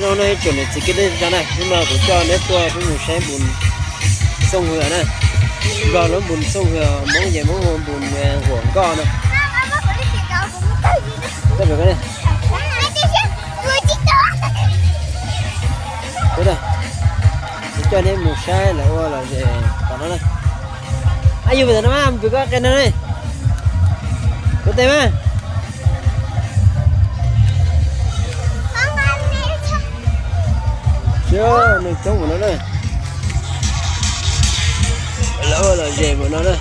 Zoo no ib tsoom niam txiv kwv tij neej tsa na, hnub no kuv coj neb tuaj peb mus saib npus Xooj Hwm na. Nplog lub npus Xooj Hwm, Hmoob ces Hmoob hu npus Huam Nkoj no. Kuv coj neb mus saib lawv ua lom zem tom no na. Ab, yug pem tom no mas, pem koj qe no ne. Kuv tes mas. Neeg coob mus no na. Lawv ua lom zem mus no na.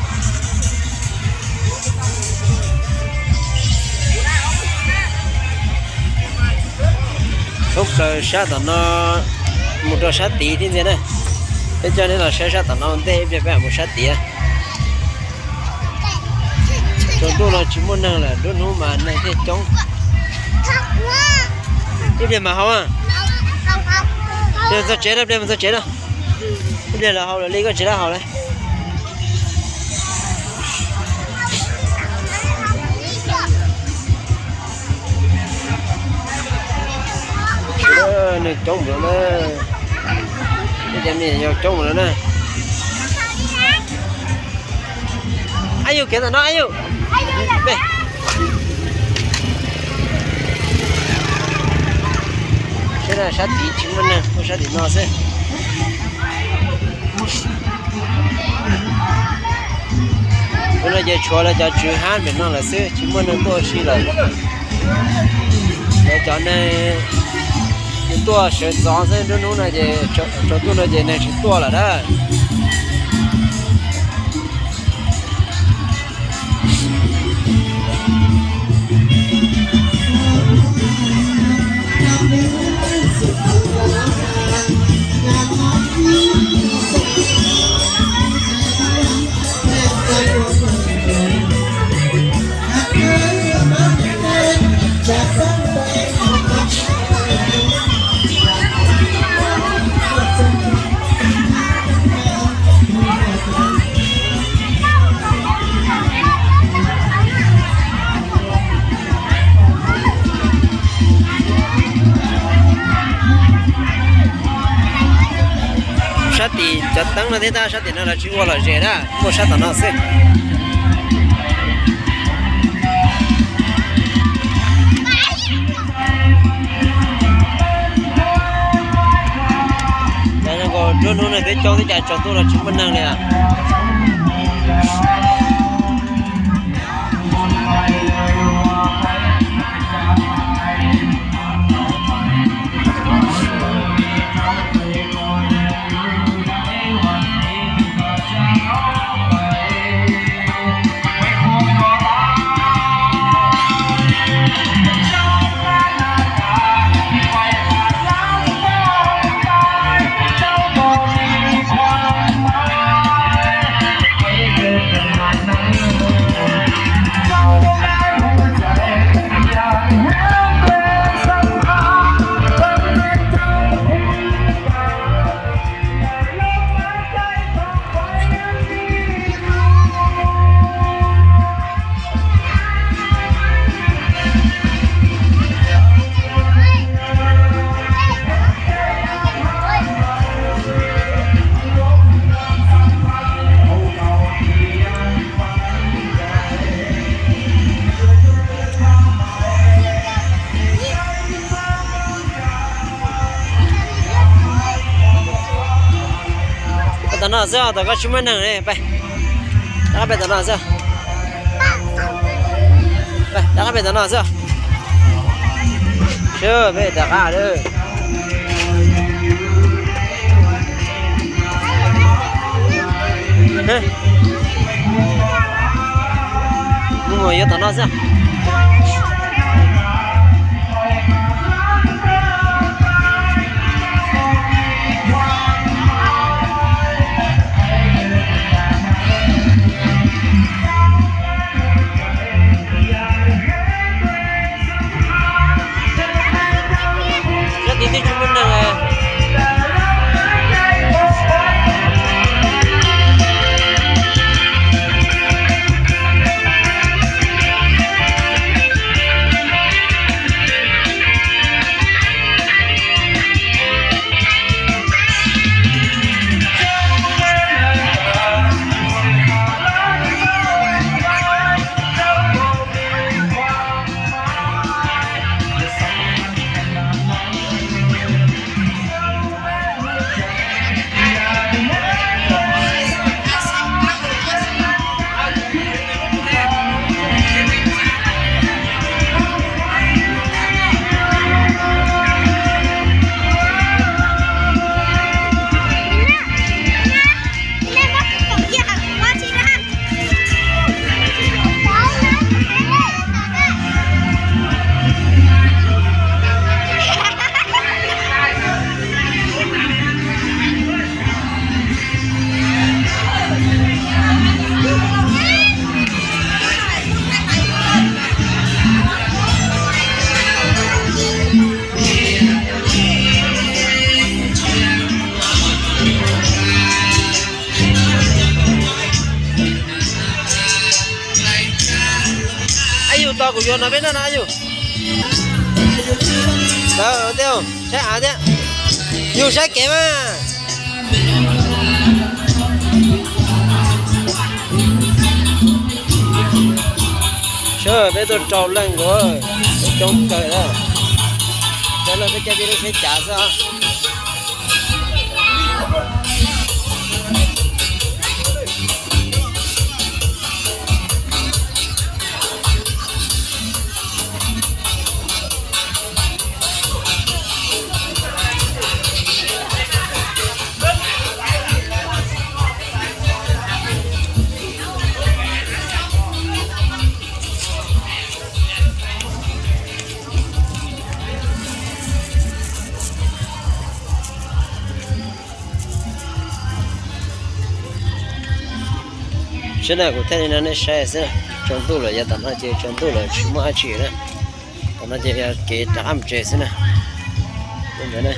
Thoob plaws sab tom no mus rau sab tid thiab ntxiv na. Peb coj neb los saib sab tom no ntej, ib pliag peb mam mus sab tid. Tsaus ntuj no tsis muaj neeg lawm, nruab hnub mas neeg thiaj coob. Ib pliag mas haus. Ib pliag txog tsev na, ib pliag mus txog tsev na. Ib pliag lawv haus lawm li koj tsis tau haus lawm. Neeg coob mus no na. Tej cov me nyuam yaus coob mus no na. Ab yug, kev tom no ab yug. Sab tid tsis muaj neeg, muaj sab tim no xwb. Ua no ces tshuav lawv cov tswv hab pem no lawm xwb, tsis muaj neeg tuaj ua si lawm. Lawv cov neeg tuaj sawv ntxov xwb, nruab hnub no ces tsaus ntuj no ces neeg tsis tuaj lawm na. Sab tim cov teeb no thiab tab, sab tim no lawv tsis ua lom zem na, muaj sab tom no xwb. Cas zoo nkaus nruab hnub no peb coob thiab cas tsaus ntuj no tsis muaj neeg li. Tom no xwb, tom koj tsis muaj neeg li, peb rov qab pem tom no xwb. Rov qab pem tom no xwb. Peb rov qab lawm. Mus yuav tom no xwb. Sab tid twb tsis muaj neeg. Yog no peb noj no yus. Saib av thiab, yus saib kev mas. Sawv peb tuaj rau leej nkaus, coob kawg na. Cov no peb coj peb lub tsheb cav xwb os. Sawv daws, kuv thaij li no nej saib xwb. Tsaus ntuj lawm, yav tom no ces tsaus ntuj lawm tsis muaj dab tsi na. Tom no ces yog kev rov qab mus tsev xwb na. Ntawd na.